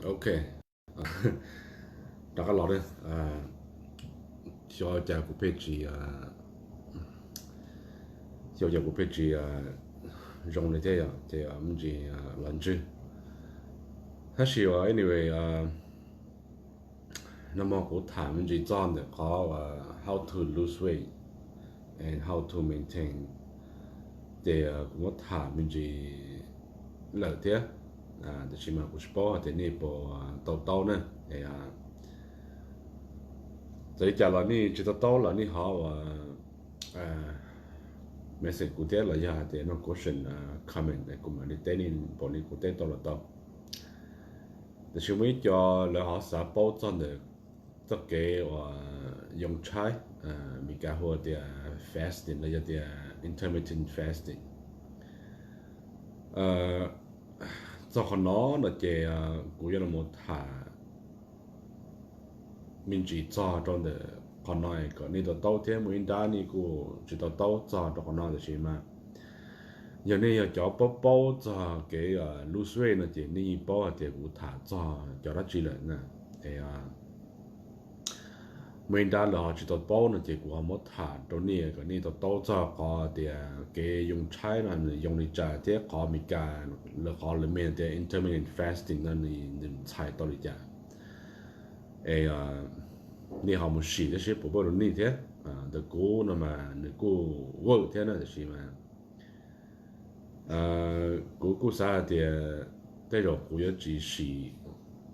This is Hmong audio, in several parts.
Ok, rov qab los na. Xyov cas kuv pheej tsis, xyov cas kuv pheej tsis zoo li thiab yom, ces me ntsis los ntswg. Tab sis anyway, nag hmo kuv tham me ntsis txog ntawm qhov how to lose weight and how to maintain, ces kuv muab tham me ntsis lawm thiab. Tab sis mas kuv tsis paub hais tias nej puas to taub na. Txawm li cas los nej tsis to taub los nej ho ua message kuv thiab los yog hais tias no question, comment, kuv mam li teb nej npaum li kuv teb tau los tau. Tab sis muaj ib co lawv ho xav paub txog ntawm txoj kev uas yoo tshaib, Meskas hu tias fasting los yog tias intermittent fasting. Txog qhov no no ces kuv yuav los tham me ntsis txog rau ntawm qhov no kom nej to taub thiab. Muaj ib nrab nej kuj tsis to taub txog rau qhov no, tab sis mas yog nej yog cov paub paub txog kev lose weight no ces nej yeej paub hais tias kuv tham txog cov dab tsi lawm na. Muaj ib nrab lawv ho tsis to paub no ces kuv ho muab tham rau nej kom nej to taub txog qhov tias kev yoo tshaib no nws yoo li cas thiab qhov Meskas lawv qhov lawv me tias intermittent fasting no nws ntxhais tau li cas. Es nej ho mus sim thiab seb puas work rau nej thiab. Ntawm kuv no mas nws kuj work thiab na, tab sis mas kuv kuj xav hais tias tej zaum kuv yuav tsis sim,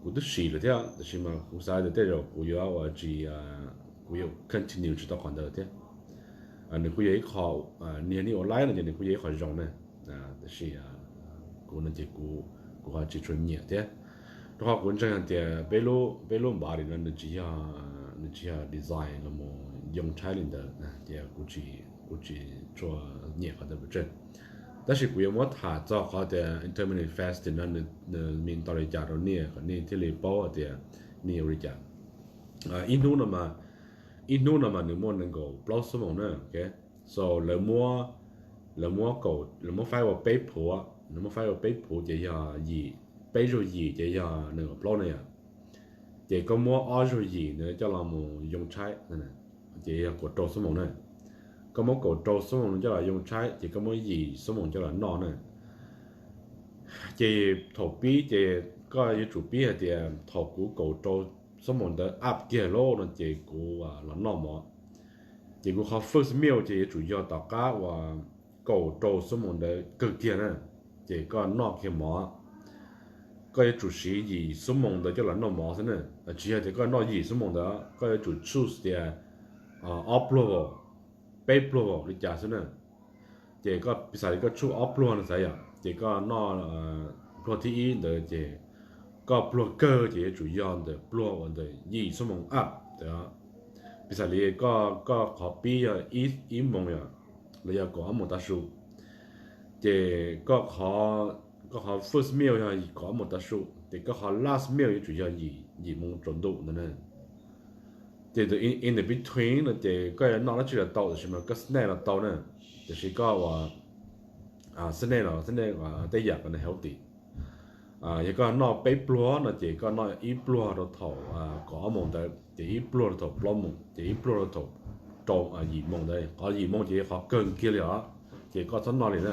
kuv twb sim lawm thiab, tab sis mas kuv xav tias tej zaum kuv yuav ua tsis, kuv yuav continue tsis tau qhov ntawd thiab. Nws kuj yog ib qho, niag nej ua laib no ces nws kuj yog ib qho zoo na, tab sis kuv no ces kuv ho tsis tshua nyiam thiab. Rau qhov kuv ntseeg hais tias peb lub, peb lub body no nws tsis yog, nws tsis yog design los mus yoo tshaib li ntawd, ces kuv tsis, kuv tsis tshua nyiam qhov ntawd pes tsawg. Tab sis kuv yuav muab tham txog qhov tias intermittent fasting no nws mean tau li cas rau nej kom nej thiaj li paub hais tias nej yuav ua li cas. Ib hnub no mas, ib hnub no mas nws muaj nees nkaum plaub xuab moos na. So lawv muab, lawv muab kaum, lawv muab faib ua peb phuv, lawv muab faib ua peb phuv ces yog yim, peb zaug yim ces yog nees nkaum plaub na yom. Ces koj muab ob zaug yim ntawd coj los mus yoo tshaib, ces yog kaum rau xuab moos na. Koj muab kaum rau xuab moos coj los yoo tshaib ces koj muab yim xuab moos coj los noj na. Ces thaum pib ces koj yuav tsum pib hais tias thaum kuv kaum rau xuab moos ntawd up kiag lauj no ces kuv los noj mov. Ces kuv qhov first meal ces yuav tsum yog tom qab uas kaum rau xuab moos ntawd kawg kiag na, ces koj noj kiag mov. Koj yuav tsum siv yim xuab moos ntawd coj los noj mov xwb na. Tsis yog tias koj noj yim xuab moos ntawd, koj yuav tsum choose tias ob pluag, peb pluag li cas xwb na. Ces koj piv xam li koj choose ob pluag no xav yom, ces koj noj pluag thib ib ntawd ces koj pluag kawg ces yuav tsum yog ntawm pluag uas ntawm yim xuab moos up ntawd. Piv xam li koj, koj qhov pib yog ib moos yom, los yog kaum ob moos tav su, ces koj qhov, koj qhov first meal yog kaum ob moos tav su, ces koj qhov last meal yuav tsum yog yim moos tsaus ntuj ntawd na. Ces in the between no ces koj yuav noj dab tsi los tau, tab sis mas koj snack los tau na, tiam sis koj ua snack los snack tej yam kom nws healthy. Yog koj noj peb pluag no ces koj noj ib pluag rau thaum kaum ob moos ntawd, ces ib pluag rau thaum plaub moos, ces ib pluag rau thaum rau yim moos ntawd. Qhov yim moos ces yog qhov kawg kiag li os, ces koj txhob noj li na.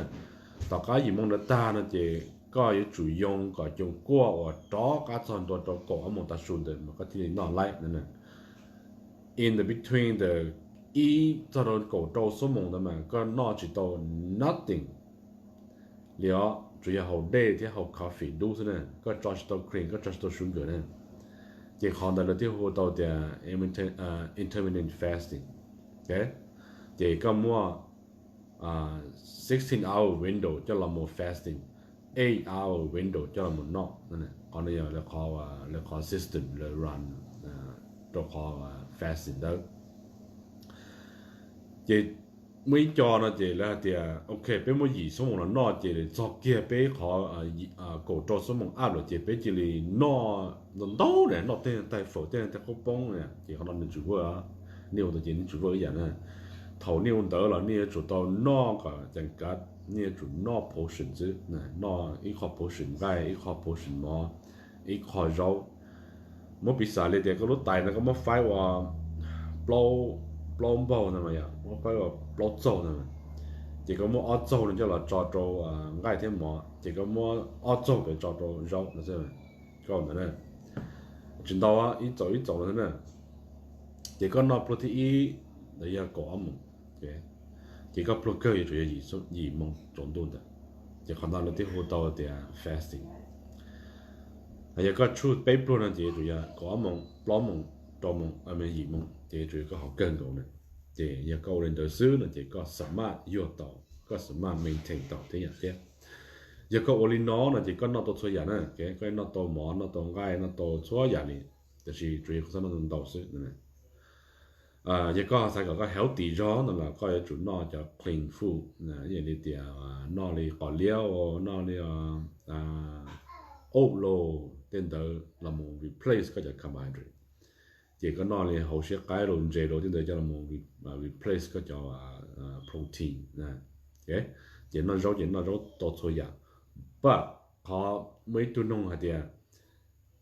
Tom qab yim moos ntawd tag no ces koj yuav tsum yoo kom coos kuaj uas rov qab txog ntua rau kaum ob moos tav su ntawd mas koj thiaj li noj laib na. In the between the ib txog rau kaum rau xuab moos ntawd mas koj noj tsis tau nothing li os, tsuas yog haus dej thiab haus coffee dub xwb na, koj tso tsis tau cream, koj tso tsis tau sugar na. Ces qhov ntawd lawv thiaj hu tau tias intermittent fasting. Ces koj muaj sixteen hour window coj los mus fasting, eight hour window coj los mus noj. Qhov no yog lawv qhov system lawv run rau qhov fasting ntawd. Ces muaj ib co no ces lawv hais tias ok, peb muab yim xuab moos los noj ces txog kiag peb qhov kaum rau xuab moos up lawm ces peb cia li noj ntau ntau na, noj tej tais fawm tej tais qhaub poob na, ces qhov no nws tsis work. Nej ua tau ces nws tsis work ib yam na. Thaum nej ua ntawd los nej yuav tsum tau noj kom ceev kav, nej yuav tsum noj portion xwb, noj ib qho portion nqaij, ib qho portion mov, ib qho zaub. Muab piv xam li tias koj lub tais no koj muab faib ua plaub, plaub npaug no, muab faib ua plaub txaug no, ces koj muab ob txaug no coj los tso rau nqaij thiab mov, ces koj muab ob txaug ntawd tso rau zaub no xwb. Koj ntawd tsis ntau, ib txaus ib txaus no xwb na. Ces koj noj pluag thib ib, ntawd yog kaum ob moos, ces koj pluag kawg yuav tsum yog yim moos tsaus ntuj ntawd. Ces qhov no lawv thiaj hu tau tias fasting. Yog koj choose peb pluag no ces yuav tsum yog kaum ob moos, plaub moos, rau moos, yim moos, ces yuav tsum yog koj haus kawg nkaus na. Ces yog koj ua li ntawd xwb no ces koj xam maj yuag tau, koj xam maj maintain tau thiab yam thiab. Yog koj ua li no no ces koj noj tau txhua yam na, koj noj tau mov, noj tau nqaij, noj tau txhua yam li, tab sis tsuas yog koj txhob noj ntau xwb. Yog koj xav kom koj healthy zog no los koj yuav tsum noj cov clean food, ib yam li tias noj li qos liab, noj li auj los tej ntawd los mus replace koj cov carbohydrate. Ces koj noj li hauv siab qaib los ntses los tej ntawd coj los mus replace koj cov protein. Ces noj zaub ces noj zaub tau txhua yam. But qhov muaj ib tug nug hais tias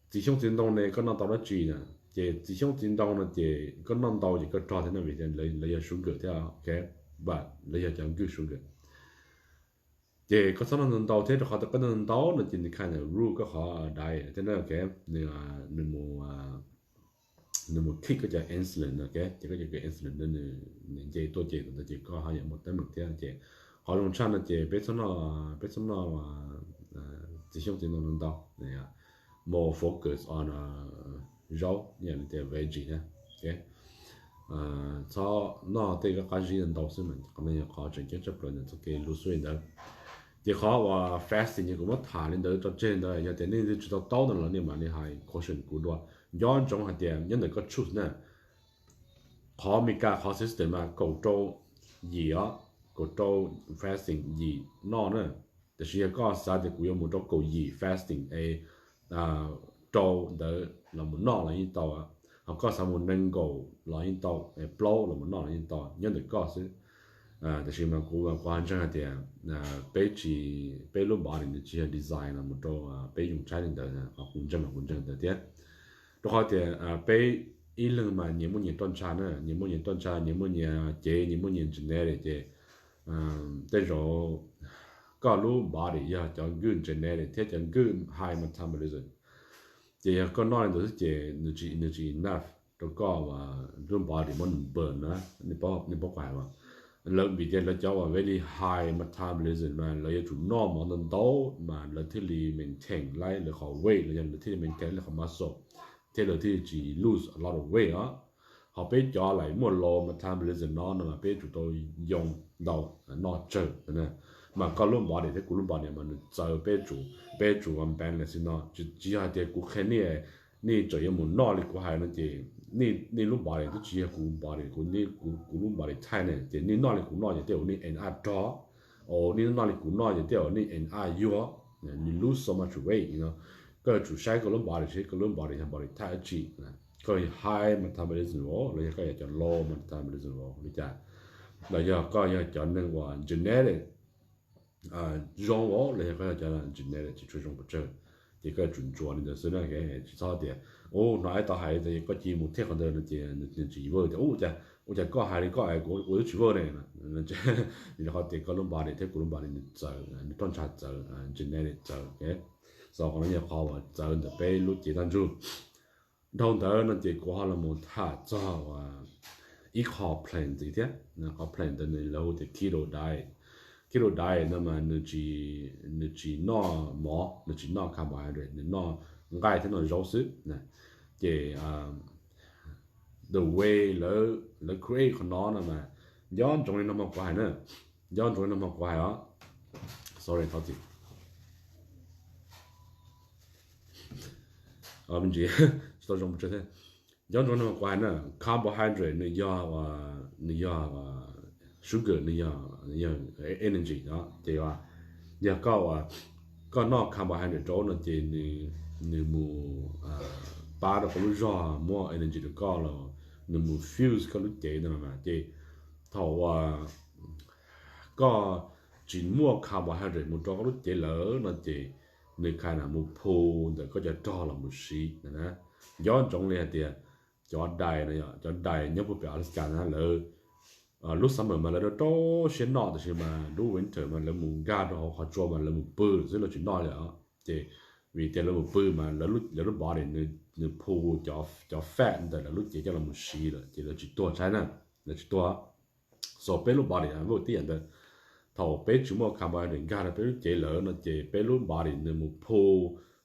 txiv xyoob txiv ntoo ne koj noj tau dab tsi na? Ces txiv xyoob txiv ntoo no ces koj noj ntau ces koj rog thiab no vim tias lawv yog sugar thiab, but lawv yog cov good sugar. Ces koj txhob noj ntau thiab rau qhov tias koj noj ntau no ces nws kinda ruin koj qhov diet thiab na, nws mus kick koj cov insulin no, ces koj cov insulin no nws nce tuaj ces ntawd ces koj ho yuav muaj teeb meem thiab. Ces qhov zoo tshaj no ces peb txhob noj, peb txhob noj txiv xyoob txiv ntoo ntau, more focus on zaub, ib yam li tias veggie thiab. Txhob noj tej koj qab zib ntau xwb mas qhov no yog qhov tseem ceeb tshaj plaws ntawm txoj kev lose weight ntawd. Ces qhov uas fasting ces kuv muab tham li ntawd tso tseg ntawd, yog tias nej leej twg tsis tau taub no los nej mam li hais caution kuv dua. Nco ntsoov hais tias nyob ntawm koj choose na, qhov Amelikas qhov system mas kaum rau yim os, kaum rau fasting yim noj na. Tiam sis yog koj xav tias kuv yuav mus rau kaum yim fasting es rau ntawd los mus noj los yeej tau, ho koj xav mus nees nkaum los yeej tau, plaub los mus noj los yeej tau, nyob ntawm koj xwb. Tiam sis mas kuv, kuv ho ntseeg hais tias peb tsis, peb lub body nws tsis yog design los mus rau peb yoo tshaib li ntawd, ho kuv ntseeg mas kuv ntseeg ntawd thiab. Rau qhov tias peb ib leeg mas nyias muaj nyias roj ntsha na, nyias muaj nyias roj ntsha, nyias muaj nyias cev, nyias muaj nyias genetic ces tej zaum koj lub body yog cov good genetic thiab cov good high metabolism, ces yog koj noj li ntawd xwb ces nws tsis enough rau koj lub body muab nws burn na. Nej paub kuv hais mas, lawv vim tias lawv cov uas very high metabolism mas lawv yuav tsum noj mov ntau ntau mas lawv thiaj li maintain lawv qhov weight los yog lawv thiaj li maintain lawv qhov muscle thiab lawv thiaj li tsis lose a lot of weight os. Ho peb cov lawv muaj low metabolism no no mas peb yuav tsum tau yoo ntau, noj tsawg. Mas koj lub body thiab kuv lub body mas nws txawv, peb yuav tsum, peb yuav tsum balance no. Tsis yog hais tias kuv qhia nej, nej tseem yuav mus noj li kuv hais no ces nej lub body twb tsis yog kuv body, kuv, kuv lub body type ne ces nej noj li kuv noj ces tej zaum nej end up rog, o nej noj li kuv noj ces tej zaum nej end up yuag, you lose so much weight, you know. Koj yuav tsum saib koj lub body seb koj lub body yog body type dab tsi, koj high metabolism los yog koj yog cov low metabolism li cas, los yog koj yog cov neeg uas genetic zoo los yog koj yog cov genetic tsis tshua zoo pes tsawg, ces koj yuav tsum ntsuas li ntawd xwb na. Tsis txhob tias ub hnov ib tau hais tias koj cia mus thiaj qhov ntawd no ces nws tsis vwj tias ub cas, ua cas koj hais li koj es kuv ua twb tsis vwj ne. Vim rau qhov tias koj lub body thiab kuv lub body nws txawv, nws roj ntsha txawv, genetic txawv. So qhov no yog qhov uas txawv ntawm peb lub cev taj ntsug. Dhau ntawd no ces kuv ho los mus tham txog ib qho plan ntxiv thiab. Qhov plan ntawd nws lawv hu tias keto diet. Keto diet no mas nws tsis noj mov, nws tsis noj carbohydrate, nws noj nqaij thiab noj zaub xwb. Ces the way lawv create qhov no no mas, nco ntsoov li no mas kuv hais na, nco ntsoov li no mas kuv hais os. Sorry, thov txim. Tsis tau zoo pes tsawg thiab. Nco ntsoov no mas kuv hais na, carbohydrate nws yog, nws yog sugar, nws yog, nws yog energy no ces yog koj, koj noj carbohydrate rau no ces nws mus pab rau koj lub zog muab energy rau koj los nws mus fuel koj lub cev no mas ces thaum uas koj tsis muaj carbohydrate mus rau koj lub cev lawm no ces nws kha na mus pull ntawm koj cov rog los mus siv na. Nco ntsoov li hais tias cov diet no yog cov diet nyob puag pem Alaska na lawv lub summer mas lawv rau rau siab noj tab sis mas lub winter mas lawv mus nkag rau hauv qhov tsua mas lawv mus pw xwb, lawv tsis noj li os. Ces vim tias lawv mus pw mas lawv lub body nws pull cov fat ntawm lawv lub cev coj los mus siv lawm ces lawv tsis tuag tshaib na, lawv tsis tuag. So peb lub body vaj tib yam ntawd, thaum peb tsis muaj carbohydrate nkag rau peb lub cev lawm no ces peb lub body nws mus pull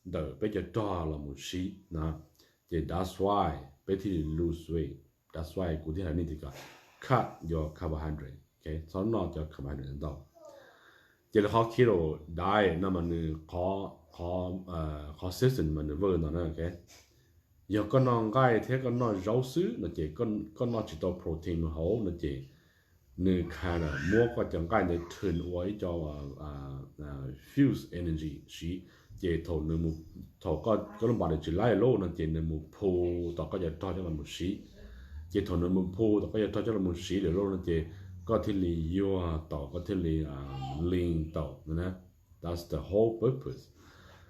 ntawm peb cov rog los mus siv na. Ces that's why peb thiaj li lose weight, that's why kuv thiaj hais nej tias kom cut your carbohydrate, txhob noj cov carbohydrate ntau. Ces lawv qhov keto diet no mas nws qhov, qhov system mas nws work no na. Yog koj noj nqaij thiab koj noj zaub xwb no ces koj noj tsis tau protein mus hauv no ces nws kha na muab koj cov nqaij ntawd turn ua ib co fuel energy siv. Ces thaum nws, thaum koj lub body tsis laib lawm no ces nws mus pull tom koj cov rog coj los mus siv. Ces thaum nws mus pull tom koj cov rog coj los mus siv lawm lawm no ces koj thiaj li yuag tau, koj thiaj li lean tau na. That's the whole purpose.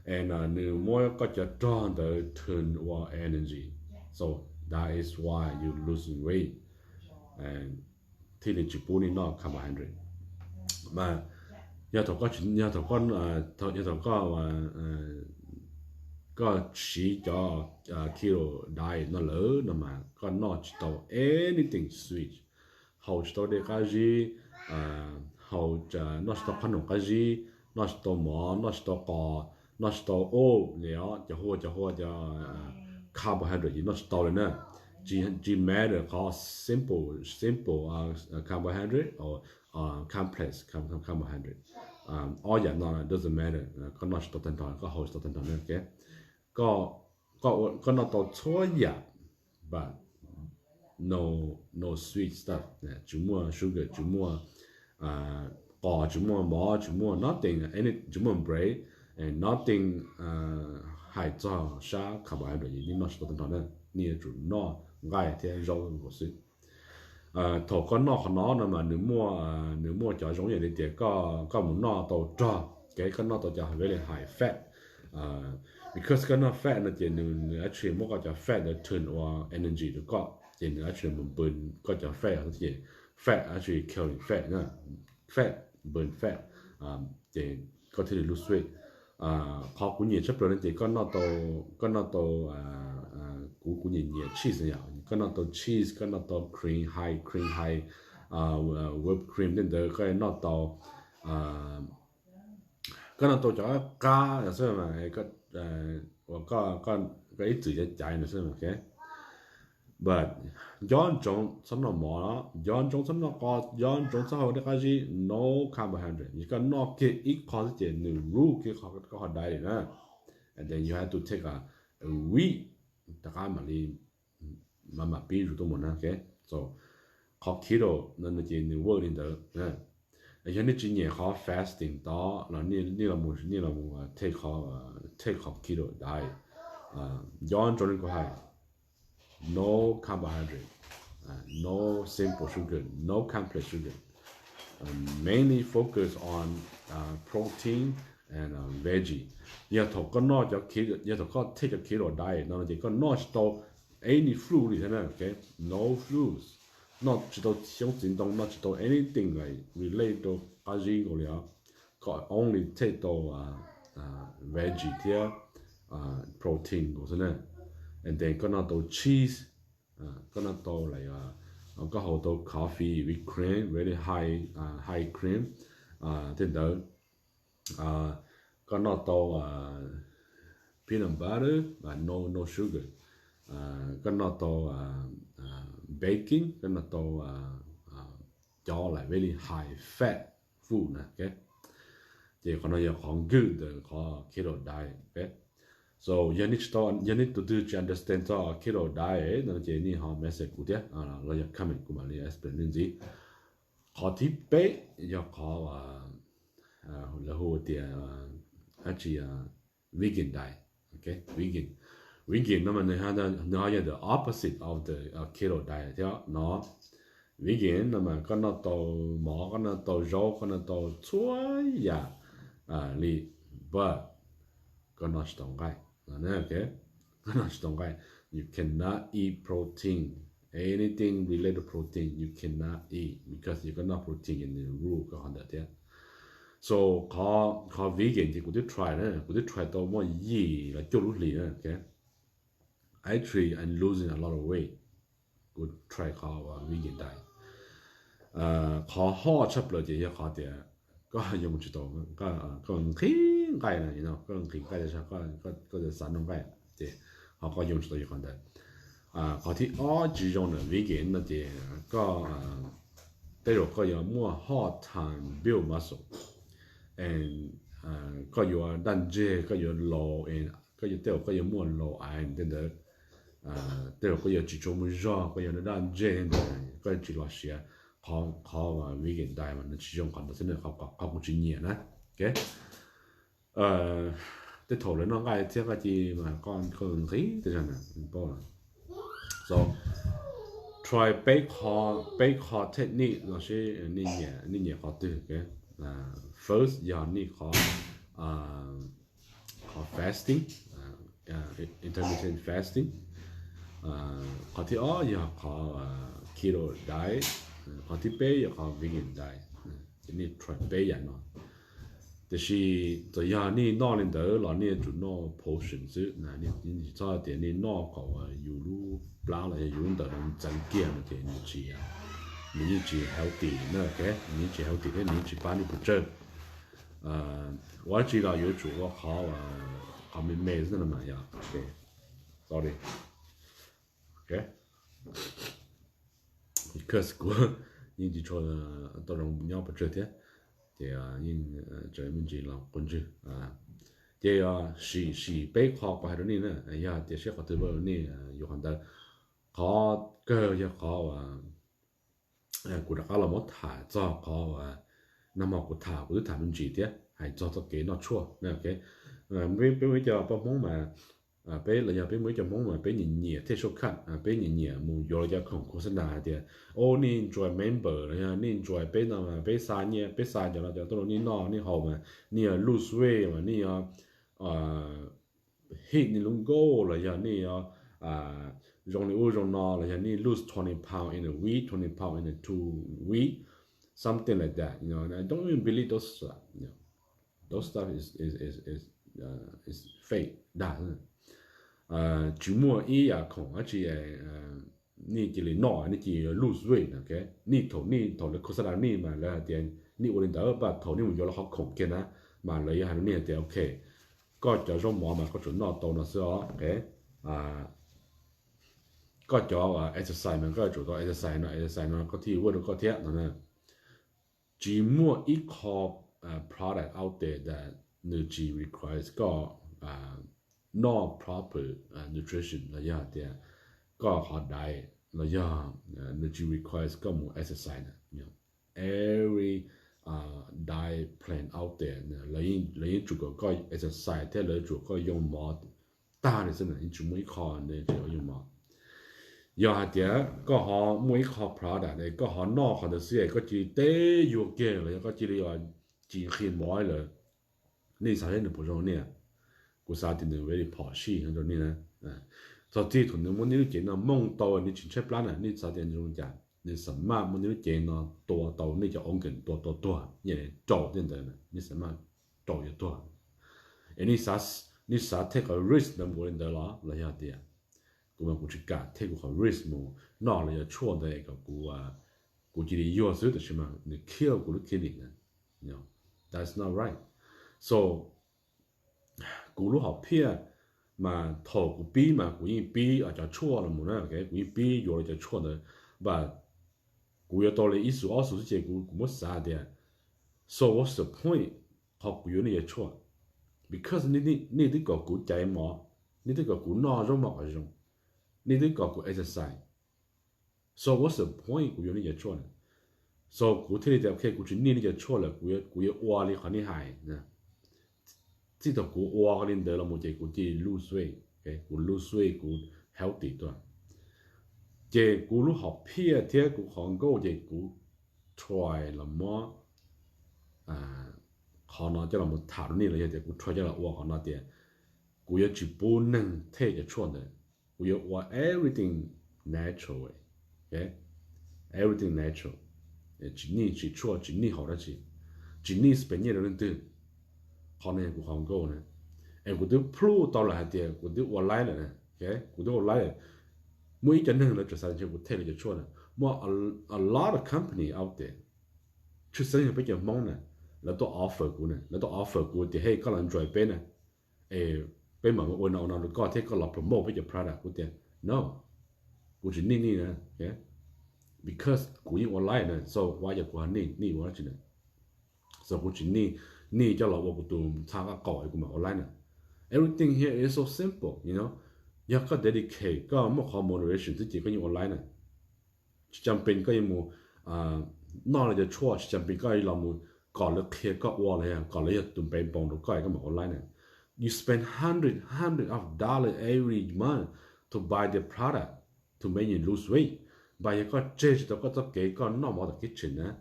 And nws muab koj cov rog ntawd turn ua energy, so that is why you losing weight, thiaj li tsis pub nej noj carbohydrate. Mas yog thaum koj, yog thaum koj, yog thaum koj, koj siv cov keto diet no lawm no mas koj noj tsis tau anything sweet, haus tsis tau dej qab zib, haus, noj tsis tau qhob noom qab zib, noj tsis tau mov, noj tsis tau qos, noj tsis tau ub li os, cov hua, cov hua, cov carbohydrate ces noj tsis tau li na. Tsis matter qhov simple, simple carbohydrate or complex carbohydrate, ob yam no doesn't matter, koj noj tsis tau tag nrho, koj haus tsis tau tag nrho na. Koj, koj noj tau txhua yam, but no, no sweet stuff, tsis muaj sugar, tsis muaj qos, tsis muaj mov, tsis muaj nothing, tsis muaj bread, nothing hais txog sab carbohydrate, nej noj tsis tau tag nrho na. Nej yuav tsum noj nqaij thiab zaub nkaus xwb. Thaum koj noj qhov no no mas nws muaj, nws muaj cov zoo ib yam li tias koj mus noj tau rog, koj noj tau cov very high fat, because koj noj fat no ces nws actually muab koj cov fat ntawd turn ua energy rau koj, ces nws actually mus burn koj cov fat, ces fat actually killing fat, fat burn fat, ces koj thiaj li lose weight. Qhov kuv nyiam tshaj plaws no ces koj noj tau, koj noj tau, kuv, kuv nyiam nyiam cheese yom, koj noj tau cheese, koj noj tau cream, high cream, high whipped cream tej ntawd, koj noj tau, koj noj tau cov qab no xwb, koj ib txwm caiv caiv no xwb. But nco ntsoov txhob noj mov, nco ntsoov txhob noj qos, nco ntsoov txhob haus dej qab zib, no carbohydrate. Yog koj noj kiag ib qho xwb ces nws ruin kiag koj qhov diet na. And then you have to take a week rov qab mam li, mam mam pib zus tuaj mus na. So qhov keto no ces nws work li ntawd. Yog nej tsis nyiam qhov fasting tod los nej los, nej los take qhov keto diet. Nco ntsoov li kuv hais, no carbohydrate, no simple sugar, no complex sugar, mainly focus on protein and veggie. Yog thaum koj noj cov, yog thaum koj take cov keto diet no ces koj noj tsis tau any fruit li thiab na, no fruits. Noj tsis tau xyoob txiv ntoo, noj tsis tau anything like relate rau qab zib nkaus li os. Koj only take tau veggie thiab protein nkaus xwb na. And then koj noj tau cheese, koj noj tau like, koj haus tau coffee with cream, very high, high cream, tej ntawd. Koj noj tau peanut butter, no, no sugar. Koj noj tau bacon, koj noj tau cov like very high fat food na. Ces qhov no yog qhov nkwj ntawm qhov keto diet. So yog nej tsis tau, yog nej tus twg tsis understand txog keto diet no ces nej ho message kuv thiab los yog comment kuv mam li explain nej ntxiv. Qhov thib peb yog qhov lawv hu tias dab tsi, vegan diet. Vegan, vegan no mas nws ho yog the opposite of the keto diet thiab no. Vegan no mas koj noj tau mov, koj noj tau zaub, koj noj tau txhua yam li, but koj noj tsis tau nqaij. Koj noj tsis tau nqaij. You cannot eat protein, anything related to protein you cannot eat because yog koj noj protein ces nws rule koj qhov ntawd thiab. So qhov vegan ces kuv twb try na, kuv twb try tau muaj yim los cuaj lub hlis na. Actually I'm losing a lot of weight. Kuv try qhov vegan diet. Qhov hot tshaj plaws ces yog qhov tias koj yoo tsis tau, koj nqhis nqaij na, koj nqhis nqaij, koj xav noj nqaij ces ho koj yoo tsis tau yog qhov ntawd. Qhov thib ob tsis zoo ntawm vegan no ces koj, tej zaum koj yuav muaj hard time build muscle, koj yuav daj ntseg, koj yuav laus, koj yuav, tej zaum koj yuav muaj laus aiv tej ntawd. Tej zaum koj yuav tsis tshua muaj zog, koj yuav daj ntseg ntawd, koj tsis los siav. Qhov vegan diet mas nws tsis zoo qhov ntawd xwb, qhov kuv tsis nyiam na. Tej thaum lawv noj nqaij thiab nqaij ci mas koj nqhis tej zag na. So try peb qho, peb qho technique los sis nej nyiam qhov twg. First yog nej qhov, qhov fasting, intermittent fasting. Qhov thib ob yog qhov keto diet. Qhov thib peb yog qhov vegan diet. Ces nej try peb yam no. Tiam sis txawm yog nej noj li ntawd los nej yuav tsum noj portion xwb na, tsis txhob tias nej noj kom yus lub plab los yog yus lub ntawd ntxeev kiag no ces nws tsis, nws yeej tsis healthy na, nws yeej tsis healthy thiab nws yeej tsis pab nej pes tsawg. Ua dab tsi los yuav tsum ua qhov, qhov me me xwb no mas yog. Sorry. Kuv yeej tsis tshua tau zoo nyob pes tsawg thiab, ces yeej tseem me ntsis los quav ntswg. Ces sim, sim peb qho kuv hais rau nej na, yog tias seb qhov twg ua rau nej yuav qhov ntawd. Qhov kawg yog qhov uas kuv rov qab los muab tham txog qhov, nag hmo kuv tham, kuv twb tham me ntsis thiab hais txog txoj kev noj tshuaj. Peb muaj ib co poj Hmoob mas, peb los yog peb muaj ib co Hmoob mas peb nyiam nyiam take shortcut, peb nyiam nyiam mus yuav lawv cov khoom khos xas nas hais tias, o, nej join member los yog nej join peb no mas peb xa nyiaj, peb xa cov no cov tuaj rau nej noj nej haus mas nej yuav lose weight mas nej yuav hit nej lub goal los yog nej yuav zoo li ub zoo no los yog nej lose twenty pound in a week, twenty pound in a two week, something like that. I don't even believe those stuff. Those stuff is, is, is, is fake dag. Tsis muaj ib yam khoom dab tsi nej cia li noj nej cia li lose weight. Nej thaum, nej thaum lawv khos xas nas nej mas lawv hais tias nej ua li ntawd, thaum nej mus yuav lawv qhov khoom kiag na mas lawv yuav hais rau nej hais tias, ok, koj cov zaub mov mas koj tsum noj tau no xwb os. Koj cov exercise mas koj tsum tau exercise no, exercise no koj thiaj ua rau koj thiab no na. Tsis muaj ib qho product out there that nws tsis requires koj noj proper nutrition los yog tias koj qhov diet los yog nws tsis requires koj mus exercise na. Every diet plan out there lawv yeej tsum kom koj exercise thiab lawv tsum koj yoo mov tag li xwb na, yeej tsis muaj ib qho nws tsis yoo mov. Yog hais tias koj ho muaj ib qho product es koj ho noj qhov ntawd xwb es koj cia li teb yuag kiag los yog koj cia li ua tsis nqhis mov lawm, nej xav seb nws puas zoo nej? Kuv xav tias nws very phom sij rau nej na. Txog txij thaum nws muab nej lub cev no mooj tau nws tsis ntshaib plab na, nej xav tias nws zoo li cas? Nws xa maj muab nej lub cev no tua tau nej cov organ tua tau tuag, nyiaj rau tej ntawd, nej xa maj rau yuav tuag. Es nej xav take qhov risk ntawd mus ua li ntawd los los yog tias kuv mas kuv tsis kam take kuv qhov risk mus noj lawv cov tshuaj ntawd es kom kuv, kuv cia li yuag xwb tab sis mas nws kill kuv lub kidney na. That's not right. So kuv lub hom phiaj mas thaum kuv pib mas kuv yeej pib cov tshuaj los mus na, kuv yeej pib yuav lawv cov tshuaj ntawd, but kuv yuav tau li ib xus ob xus xwb ces kuv, kuv muab xav tias, so what's the point qhov kuv yuav nej cov tshuaj? Because nej twb kom kuv caiv mov, nej twb kom kuv noj zaub mov kom zoo, nej twb kom kuv exercise. So what's the point kuv yuav nej cov tshuaj na? So kuv thiaj li tias ok, kuv tsis niaj nej cov tshuaj lawm, kuv yuav ua li qhov nej hais. Txij thaum kuv ua li ntawd los mus ces kuv cia li lose weight, kuv lose weight, kuv healthy tuaj. Ces kuv lub hom phiaj thiab kuv qhov nkauj ces kuv try los muab qhov no coj los tham rau nej los yog tias kuv try coj los ua qhov no tias Kuv yuav tsis pub neeg thej cov tshuaj ntawd. Kuv yuav ua everything natural way. Everything natural. Tsis nij tsis tshuaj, tsis nij haus dab tsi, tsis nij spend nyiaj rau leej twg. Qhov no yog kuv qhov nkauj na. Es kuv twb prove tau lawm hais tias kuv twb ua laib lawm na. Kuv twb ua laib lawm. Muaj ib cov neeg lawv tseem xav tias kuv thej lawv cov tshuaj na. Muaj a lot of company out there. Tshwj xeeb yog peb cov Hmoob na, lawv tuaj offer kuv na, lawv tuaj offer kuv tias, hey, koj los join peb na, es peb mam ua no ua no rau koj thiab koj los promote peb cov product. Kuv tias no, kuv tsis nij nij na, because kuv yeej ua laib na, so why yog kuv ho nij nij ua dab tsi na? So kuv tsis nij nij coj los ua kuv tus txha qab qaum es kuv mam ua laib na. Everything here is so simple, you know. Yog koj dedicate, koj muaj qhov moderation xwb ces koj yeej ua laib na. Tsis cas pes koj yuav mus noj lawv cov tshuaj, tsis cas pes koj los mus kom lawv qhia koj ua los yog kom lawv yog tus npe npoos rau koj es koj mam ua laib na. You spend hundred, hundred of dollar every month to buy the product to make you lose weight. But yog koj tseg tsis tau koj txoj kev koj noj mov tom kitchen na,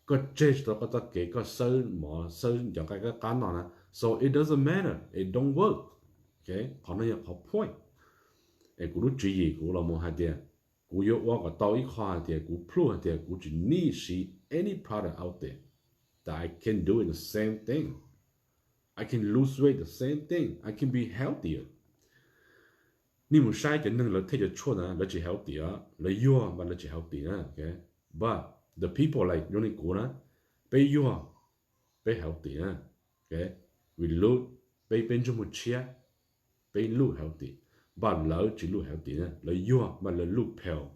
koj tseg tsis tau koj txoj kev koj xawb mov xawb nco nqaij qab qab noj na, so it doesn't matter, it don't work. Qhov no yog qhov point. Es kuv lub tswv yim kuv los mus hais tias kuv yuav ua kom tau ib qho hais tias kuv prove hais tias kuv tsis need siv any product out there, that I can do it the same thing. I can lose weight the same thing. I can be healthier. Nej mus saib cov neeg lawv thej cov tshuaj ntawd lawv tsis healthy, lawv yuag mas lawv tsis healthy na. But the people like zoo li kuv na, peb yuag, peb healthy na. We look, peb, peb ntsej muag tshiab, peb look healthy. But lawv tsis look healthy na, lawv yuag mas lawv look pale,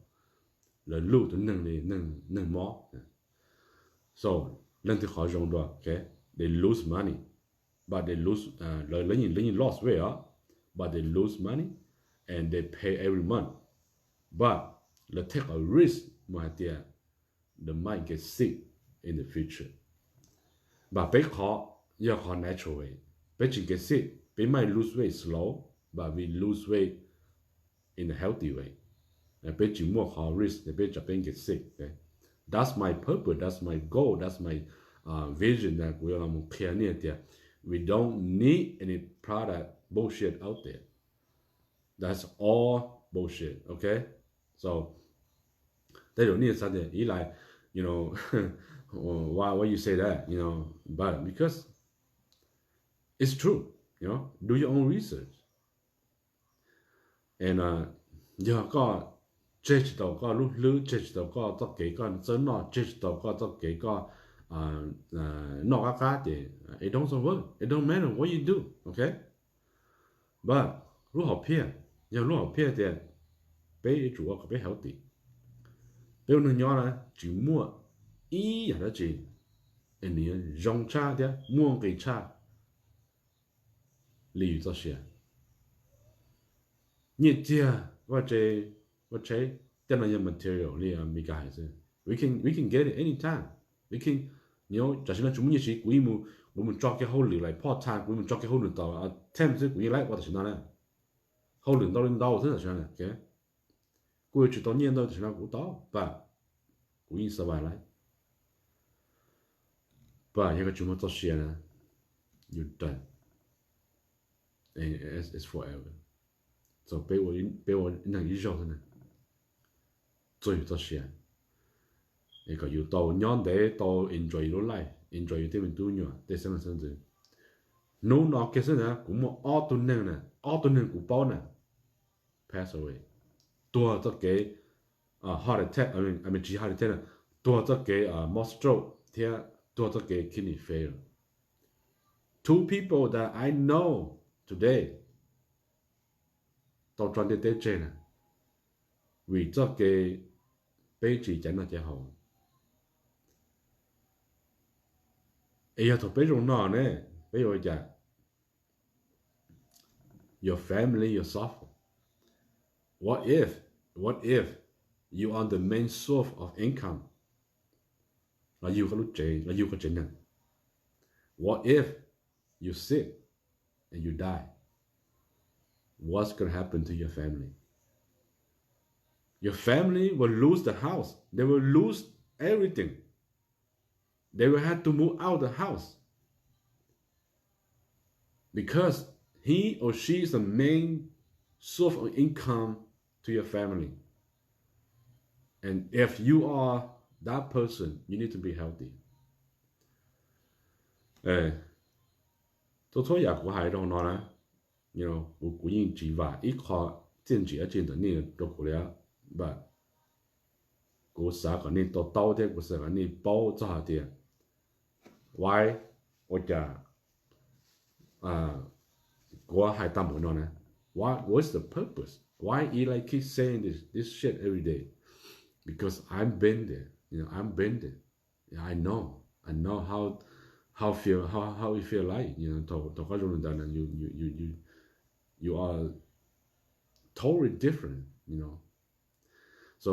lawv look tus neeg li neeg mob. So leej twg qhov zoo dua, they lose money, but they lose, lawv, lawv yeej lost weight os, but they lose money and they pay every month. But lawv take a risk mus hais tias they might get sick in the future. But peb qhov yog qhov natural way. Peb tsis get sick, peb might lose weight slow, but we lose weight in a healthy way. Peb tsis muaj qhov risk peb tsam peb get sick. That's my purpose, that's my goal, that's my vision. Kuv yuav los mus qhia nej tias we don't need any product bullshit out there. That's all bullshit, okay? So tej zaum nej xav tias ib like, you know, why, why you say that, you know, but because it's true, you know, do your own research. And yog koj tseg tsis tau koj lub hlwb, tseg tsis tau koj txoj kev koj txawb noj, tseg tsis tau koj txoj kev koj noj qab qab ces it doesn't work, it don't matter what you do, okay? But lub hom phiaj, yog lub hom phiaj tias peb yuav tsum ua kom peb healthy. Peb ua neeg nyob na tsis muaj ib yam dab tsi es nws yuav zoo tshaj thiab muaj nqis tshaj li yus txoj sia. Nyiaj txiag vaj tse, vaj tsheb, tej no yog material li Meskas hais xwb. We can, we can get it anytime. We can, tam sim no tsis muaj nyiaj siv, kuv yeej mus, kuv mus tso kiag hauj lwm like part time, kuv mus tso kiag hauj lwm tau attempt xwb kuv yeej laib ua tam sim no na. Hauj lwm ntau li ntau xwb tam sim no. Kuj yuav tsis tau nyiaj ntau tam sim no kuv tau, but kuv yeej survive lawm. But yog koj tsis muaj txoj sia na, you done. It's forever. So peb ua neeg ib zaug xwb na, txuag yus txoj sia es kom yus tau nyob ntev, tau enjoy yus lub life, enjoy yus tej me tub nyuam, tej xeeb leej xeeb ntxwv. Hnub no kiag xwb na kuv muaj ob tug neeg na, ob tug neeg kuv paub na, pass away, tuag txoj kev heart attack, I mean, tsis heart attack, tuag txoj kev mob stroke thiab tuag txoj kev kidney failure. Two people that I know today tau tso ntiaj teb tseg na, vim txoj kev peb tsis caiv noj caiv haus. Es yog thaum peb zoo no ne, peb yuav ua cas? Your family, your suffer. What if, what if you are the main source of income? Los yug koj lub tsev, los yug koj tsev neeg. What if you sick and you die? What's gonna happen to your family? Your family will lose the house. They will lose everything. They will have to move out the house because he or she is the main source of income to your family. And if you are that person, you need to be healthy. Tus txhua yam kuv hais rau no na, kuv yeej tsis vam ib qho txiaj ntsim dab tsi ntawm nej rau kuv li, but kuv xav kom nej to taub thiab kuv xav kom nej paub txog hais tias why, ua cas kuv hais tag npaum no na. What was the purpose? Why I like keep saying this this shit every day? Because I've been there. You know, I've been there. I know. I know how how feel how how it feel like. You know, thaum thaum koj zoo li ntawd na, you you you you you are totally different. You know, so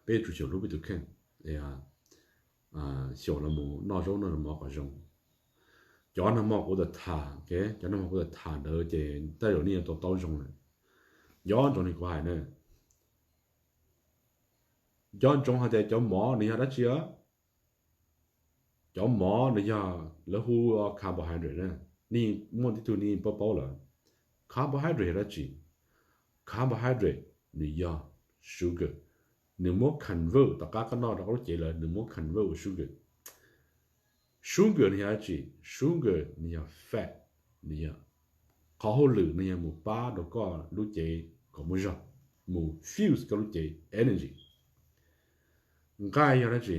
peb yuav tsum xyaum hlub peb tus kheej, xyaum los mus noj zaub noj mov kom zoo. Cov nag hmo kuv tau tham, cov nag hmo kuv tau tham ntawd ces tej zaum nej yuav to taub zoo lawm. Nco ntsoov li kuv hais na, nco ntsoov hais tias cov mov nws yog dab tsi? Cov mov nws yog lawv hu ua carbohydrate na. Nej muaj tib tug nej paub paub lawm. Carbohydrate yog dab tsi? Carbohydrate nws yog sugar. Nws muab convert, tom qab koj noj rau koj lub cev lawm nws muab convert ua sugar. Sugar nws yog dab tsi? Sugar nws yog fat, nws yog qhov hauj lwm nws yog mus pab rau koj lub cev kom muaj zog, mus fuel koj lub cev energy. Nqaij yog dab tsi?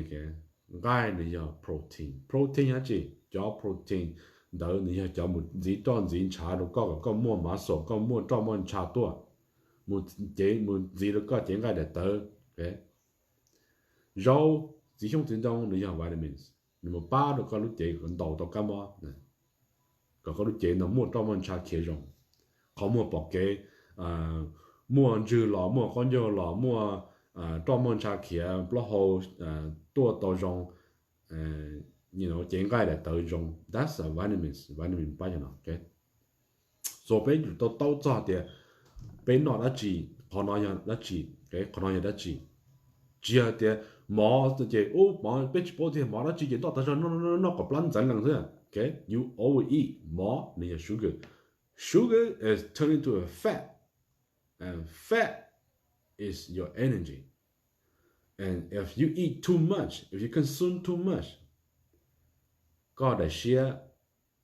Nqaij nws yog protein. Protein yog dab tsi? Cov protein ntawd nws yog cov mus ntxiv roj ntxiv ntshav rau koj kom koj muaj muscle, koj muaj roj muaj ntshav tuaj, mus cev mus ntxiv rau koj cev nqaij daim tawv. Zaub, txiv xyoob txiv ntoo nws yog vitamins, nws mus pab rau koj lub cev kom ntaus tau kab mob, kom koj lub cev no muaj roj muaj ntshav khiav zoo. Qhov muag pom kev, muaj ntswg los muaj qaub ncaug los muaj roj muaj ntshav khiav plaub hau tuaj tau zoo, cev nqaij daim tawv zoo. That's a vitamins, vitamin pab cov no. So peb yuav tsum tau taub txog tias peb noj dab tsi, qhov no yog dab tsi, qhov no yog dab tsi. Tsis yog tias mov ces ub mov peb tsis paub tias mov dab tsi ces noj tas zog, noj noj noj kom plab ntxeev lees xwb. You overeat, mov nws yog sugar. Sugar is turning to a fat, and fat is your energy. And if you eat too much, if you consume too much, koj daim siab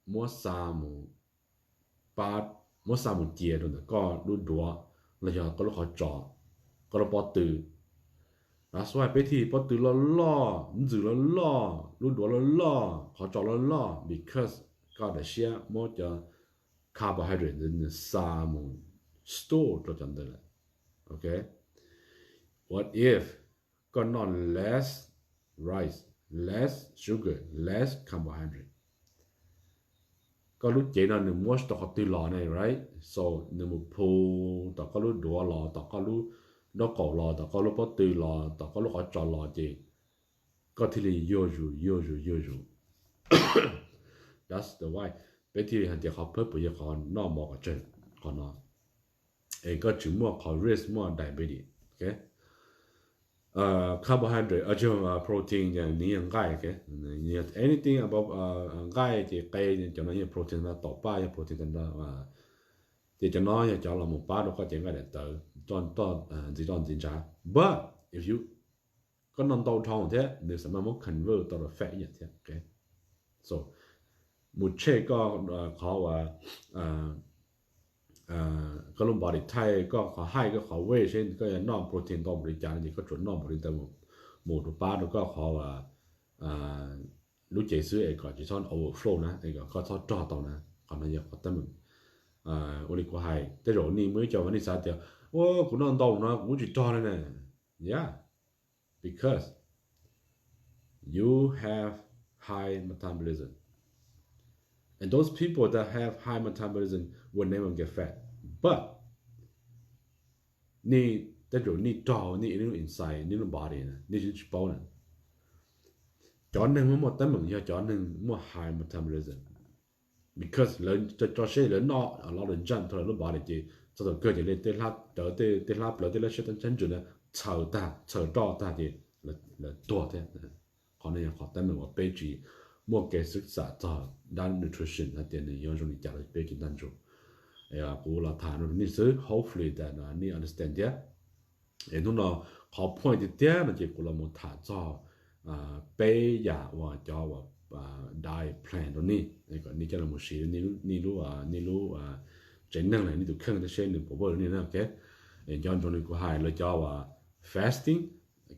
muab xa mus pab, muab xa mus cia rau ntawm koj lub duav los yog koj lub qhov tsos, koj lub pob tw. That's why peb thiaj pob tw loj loj, ntxwm loj loj, lub duav loj loj, qhov tsos loj loj, because koj daim siab muab cov carbohydrate ntawd nws xa mus store rau cov ntawd lawm. Ok, what if koj noj less rice, less sugar, less carbohydrate? Koj lub cev no nws muab tau qhov twg los ne, right? So nws mus phu tom koj lub duav los, tom koj lub nraub qaum los, tom koj lub pob tw los, tom koj lub qhov tsos los ces koj thiaj li yuag zus yuag zus yuag zus. That's the why peb thiaj li hais tias qhov purpose yog qhov noj mov kom tsawg, qhov no, es koj tsis muaj qhov risk muaj diabetes. Carbohydrate, protein nws yog nqaij, anything about nqaij ces qe, cov no yog protein, tom paj yog protein, ces cov no yog cov los mus pab rau koj cev nqaij daim tawv, ntxiv roj ntxiv ntshav. But if you, koj noj ntau dhau thiab nws xam maj muab convert tau rau fat ib yam thiab. So mus check koj qhov uas koj lub body type, koj qhov height, koj qhov weight, seb koj yuav noj protein ntau npaum li cas no ces koj tsuas noj npaum li ntawd mus rau pab rau koj qhov uas lub cev xwb es kom tsis txhob overflow na, es kom koj txhob rog tau na. Qhov no yog qhov teeb meem. Ua li kuv hais, tej zaum nej muaj ib co nej xav tias, ua kuv noj ntau no kuv twb tsis rog li ne. Yeah, because you have high metabolism. And those people that have high metabolism will never get fat. But nej tej zaum nej rog nej lub inside, nej lub body na, nej tsis paub na. Cov neeg muaj muaj teeb meem yog cov neeg muaj high metabolism. Because lawv tso siab lawv noj a lot of junk rau lawv lub body ces txog thaum kawg ces tej hlab plawv, tej hlab siab txhab ntsws na txhaws tag, txhaws roj tag ces lawv tuag thiab. Qhov no yog qhov teeb meem uas peb tsis muaj kev xwb xam txog dab nutrition hais tias nws yuav zoo li cas rau peb cov ntag ntsuj. Kuv los tham no rau nej xwb, hopefully that nej understand thiab. Es hnub no qhov point tiag tiag no ces kuv los mus tham txog peb yam uas cov uas diet plan rau nej, kom nej coj los mus siv nej lub, nej lub tsev neeg los nej tus kheej thiab seb nws puas work rau nej na, ok. Es nco ntsoov li kuv hais lawv cov uas fasting,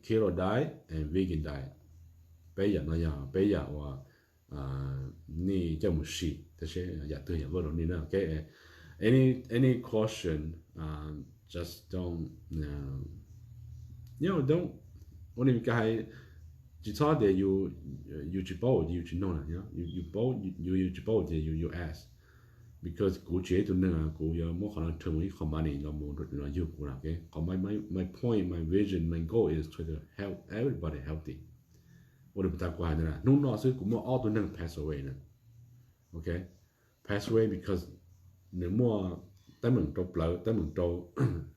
keto diet and vegan diet, peb yam no yog peb yam uas nej coj mus sim thiab seb yam twg yam work rau nej na, ok. Any any question, just don't, you know, don't, ua li Meskas hais, tsis txhob tias yus tsis paub ces yus tsis nug na, yus paub, yus tsis paub ces yus ask. Because kuv tsis yog ib tug neeg kuv yuav muab qhov no turn mus ib qho money los mus los yug kuv na, ok. Qhov my point, my vision, my goal is to help everybody healthy. Ua li puas tas kuv hais ntawd na, hnub no xwb kuv muaj ob tug neeg pass away na, ok. Pass away because nws muaj teeb meem rau plawv, teeb meem rau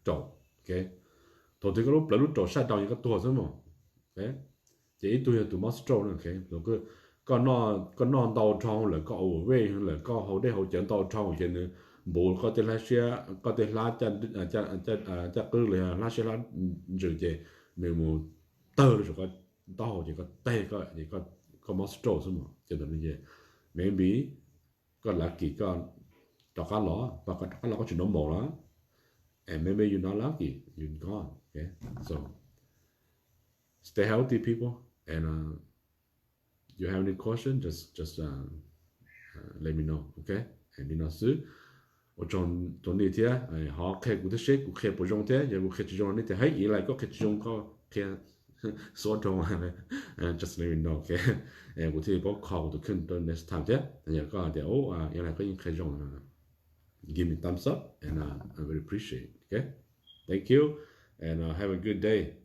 raum, ok. Thaum twg koj lub plawv lub raum shut down ces koj tuag xwb mog. Ces ib tug yog tus mob stroke na, ok. Koj noj ntau dhau lawm, koj overweight lawm, koj haus dej haus cawv ntau dhau ces nws npuv koj tej hlab siab, koj tej hlab caj qwb los yog hlab siab hlab ntsws ces nws mus tawg rau saum koj taub hau ces koj teg koj, koj mob stroke xwb mog. Ces ntawd no ces maybe koj lucky koj rov qab los, pas koj rov qab los koj tsis normal lawm, and maybe you not lucky, you gone, ok. So stay healthy, people, and you have any question, just just let me know, ok. Li no xwb. Ua tsaug rau nej thiab, ho qhia kuv thiab seb kuv qhia puas zoo thiab, yog kuv qhia tsis zoo nej tias hais ib li koj qhia tsis zoo koj qhia xuab rau, just let me know, ok. Kuv thiaj paub kho kuv tus kheej rau next time thiab. Yog koj hais tias ib li koj yeej qhia zoo, give me thumbs up and I really appreciate, ok. Thank you and have a good day.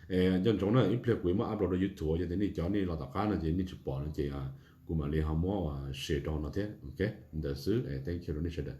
Nco ntsoov na, ib pliag kuv yuav muab upload rau YouTube, yog tias nej cov nej los tom qab no ces nej tsis pom no ces kuv mam li ho muab share rau no thiab, ok. Ntawd xwb, thank you rau nej sawv daws.